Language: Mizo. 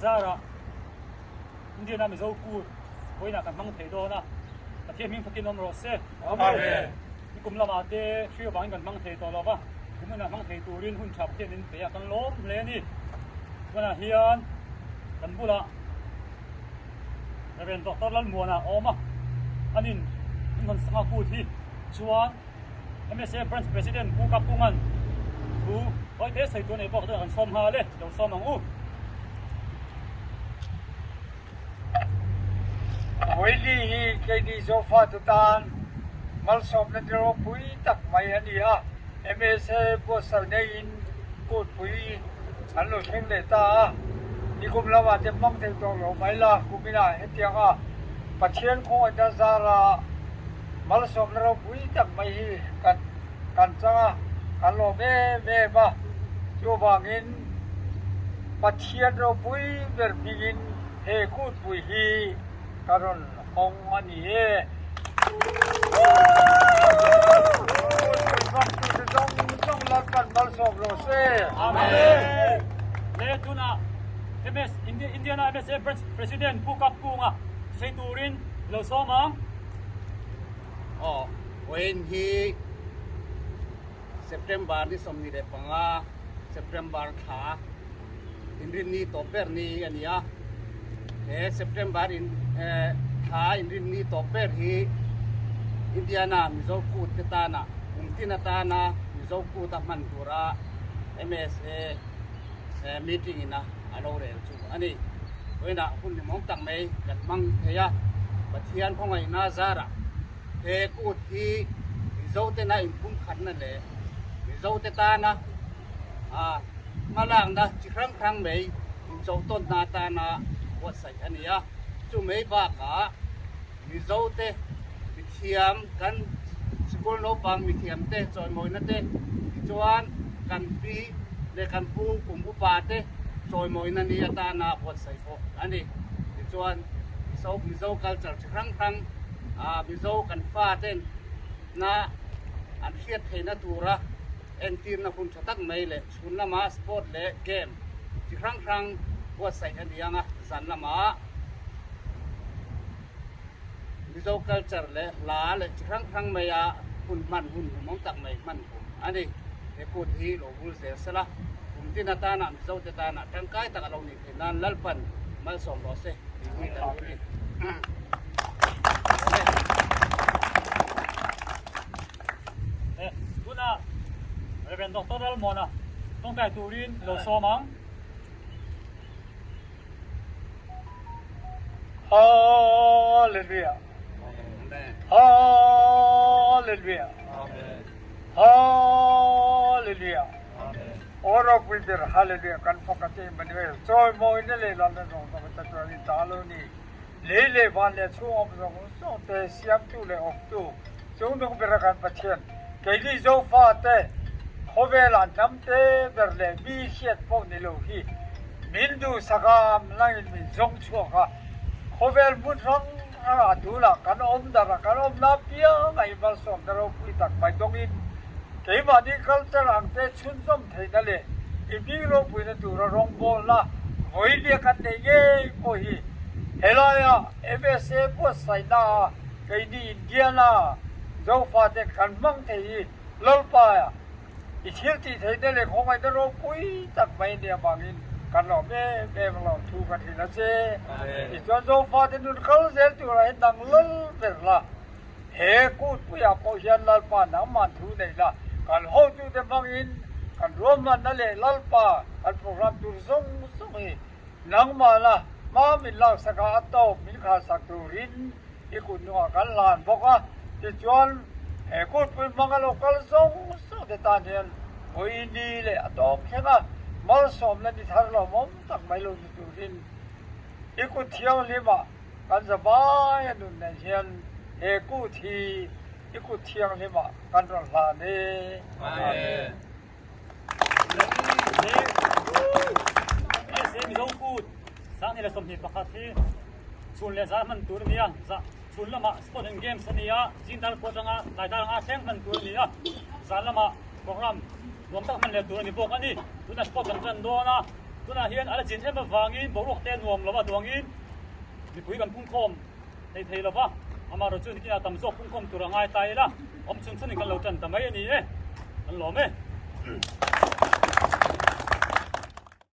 Zarah Indian-a Mizo kut vawiinah kan hmang thei dawn a, Pathian hming fakin awm rawh se. Amen. Nikum lamah te hri avangin kan hmang thei tawh lo va, kum hunah hmang thei turin hun tha Pathian min pe a, kan lawm hle a ni. Tunah hian kan bulah Rev. Doctor Lalmuana a awm a, anin min hawn sanga kut hi chuan MSA Branch President Pu Kapkunga'n thu tawite sawi tur a neih pawh ka kan sawm nghal e, lo sawm ang u. Vawiili hi keini Zofate tan malsawmna ni ropui tak mai a ni a, MSA buatsaih neiin kutpui an lo thleng leh ta a, nikum lamah te hmang thei tawh lo mai la, kuminah hetianga Pathian khawngaihna zara Malsawmna ropui tak mai hi kan kan chang a, kan lawm em em a. Chuvangin Pathian ropui ber hmingin he kutpui hi ka rawn hawng a ni e. Kutpui hmangtute zawng zawng Lalpan malsawm rawh se. Amen. Le tunah MS Indiana MSA Branch President Pu Kapkunga sawi turin lo sawm ang. Aw, vawiin hi September ni 25, September thla inrinni tawp ber ni a ni a. He September in thla inrinni tawp ber hi Indiana Mizo Kut te tana kum tin atana Mizo Kut a hman tura MSA meeting ina a lo rel chu a ni. Vawiinah hun limawm tak mai kan hmang thei a, Pathian khawngaihna zarah he kut hi Mizote-na inpumkhatna leh Mizote tana hmalakna chi hrang hrang mai inchawhtawnna atana buatsaih a ni a. Chu mai bakah Mizote mithiam kan sikul naupang mithiamte chawimawina te tichuan kan pi leh kan pu kum upa te chawimawina ni atana buatsaih bawk a ni. Tichuan Mizo Mizo culture chi hrang hrang ah Mizo kan fa ten na an hriat theihna tura entirna hun tha tak mai leh chhun lama sport leh game chi hrang hrang buatsaih a ni ang a, zan lamah Mizo culture leh hla leh chi hrang hrang maia hun hman hun hmuhmawm tak mai hman kum a ni. He kut hi lo vul zel sela, kum tin atana Mizote tana tangkai tak a lo nih theih nan Lalpan malsawm rawh se tih hi kan duh a ni. Tunah Rev. Doctor Lalmuana tawngtai turin lo sawm ang. Hallelujah. Hallelujah. Hallelujah. Aw ropui ber Hallelujah kan fak a te Emmanuel chawi mawi na leh lal na zawng zawng ta chuan in ta lo ni lei leh van leh chhung awm zawng zawng te siamtu leh awptu chungnung ber a kan Pathian keini Zofa te khawvel ah hnam te ber leh mi hriat pawh ni lo hi Min duhsak a, langin min zawng chhuak a, khawvel hmun hrang hrangah tunah kan awm darh a, kan awmna apiang a inmalsawmna ropui tak mai dawngin keimahni culture ang te chhunzawm theihna leh i bik ropuina tura rawngbawlna vawilia kan neih ngei pawh hi helaia MSA buatsaihna a keini Indiana Zofaten kan hmang thei hi Lalpa I thil tih theihna leh khawngaihna ropui tak mai nia vangin kan lawm em em a lawm thu ka hrilh a che. Tichuan Zofate nun kal zel turah hian nang lal ber la, he kutpuiah pawh hian Lalpa nangman thu nei la, kan hotute hmangin kan ruahmanna leh Lalpa kan program tur zawng zawng hi nangmahna hma min laksak a, a tawp min khalsak turin I kut hnungah kan hlan bawk a, tichuan he kutpui hmanga lo kal zawng zawng te tan hian vawi ni leh a tawp thleng a, malsawmna ni thar lawmawm tak mai lo ni turin i kut thianghlimah kan za vai a nun nen hian he kut hi i kut thianghlimah kan rawn hlan e. Amen. Mizo kut 2021 hi chhun leh zan hman tur a ni a, chhun lamah sport and games a ni a, zing dar pawh atanga tlai dar anga thleng hman tur a ni a, zan lamah program nuam tak hman leh tur a ni bawk a ni. Tunah sport kan tan dawn a. Tunah hian a la zin em avangin boruak te nuam lo a duangin mipui kan pungkhawm thei thei lo va, amaherawhchu chu nikinah tam zawk pungkhawm tur a ngai ta ila, awm chhun chhunin kan lo tan ta mai a ni e, kan lawm e.